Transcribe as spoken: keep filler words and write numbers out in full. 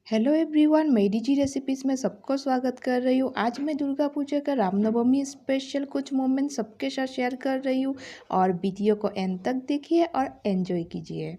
Hello everyone, मेरी जी recipes में सबको स्वागत कर रही हूँ। आज मैं दुर्गा पूजा का रामनवमी स्पेशल कुछ मोमेंट सबके साथ शेयर कर रही हूँ और वीडियो को एंड तक देखिए और एंजॉय कीजिए।